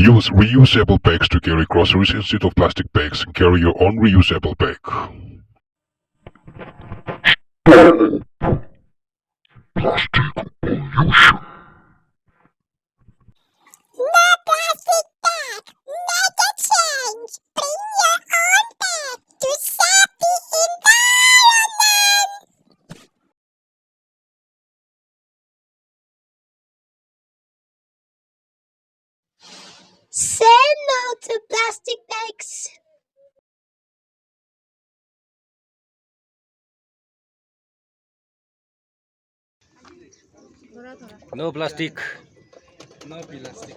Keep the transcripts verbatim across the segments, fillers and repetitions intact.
Use reusable bags to carry groceries instead of plastic bags and carry your own reusable bag. Plastic pollution. No plastic bag. Make a change. Bring your own bag to save the environment. Say no to plastic bags. No plastic. No plastic.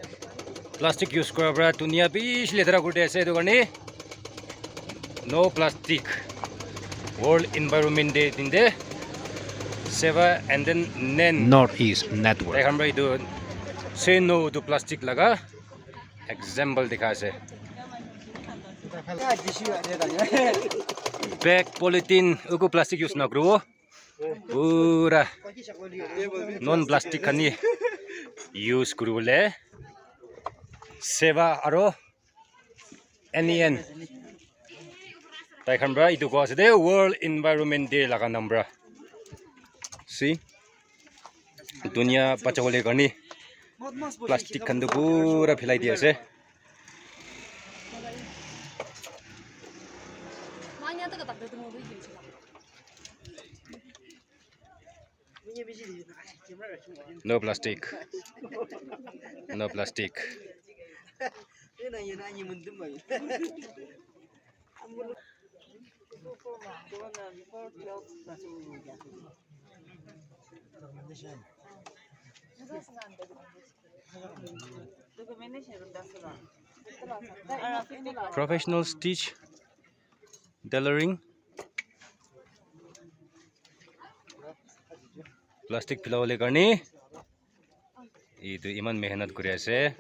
Plastic use kora para dunia bishi letera kuri ase, etu karne no plastic. World Environment Day din te Seva and then Nen Northeast Network, tai khan para etu say no to plastic laga example dikha ase. Bag, polythene, uku plastic use na kuribo. Pura non plastic khan hi use kuribole Seva aro N E N tai khan para etu koi ase de, World Environment Day laga nam para. See, dunia bachabole karne plastic khan tu pura philai di ase. No plastic. No plastic. Professional stitch tailoring. Plastic philabole karne etu iman mehnat kuri ase.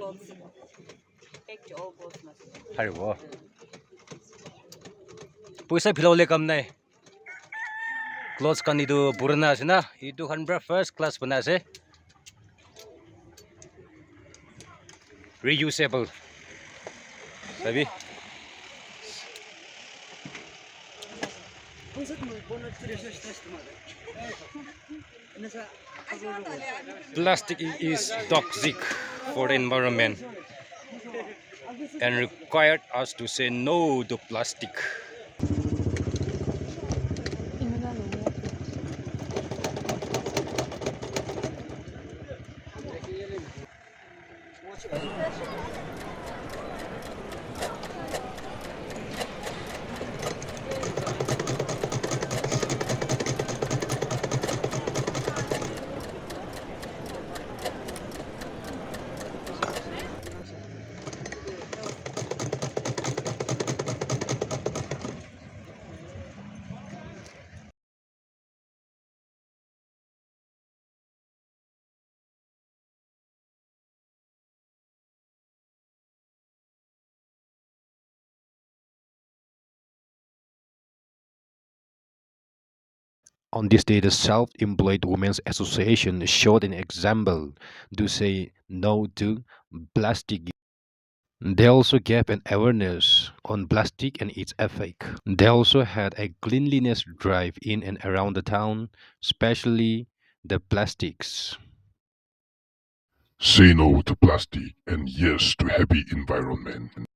Haribo. Poisa philabole kam nai. Clothes khan etu purana ase na, etu khan para first class banai ase. Reusable. Sabi? Plastic is toxic for the environment and required us to say no to plastic. On this day, the Self-Employed Women's Association showed an example to say no to plastic. They also gave an awareness on plastic and its effect. They also had a cleanliness drive in and around the town, especially the plastics. Say no to plastic and yes to happy environment.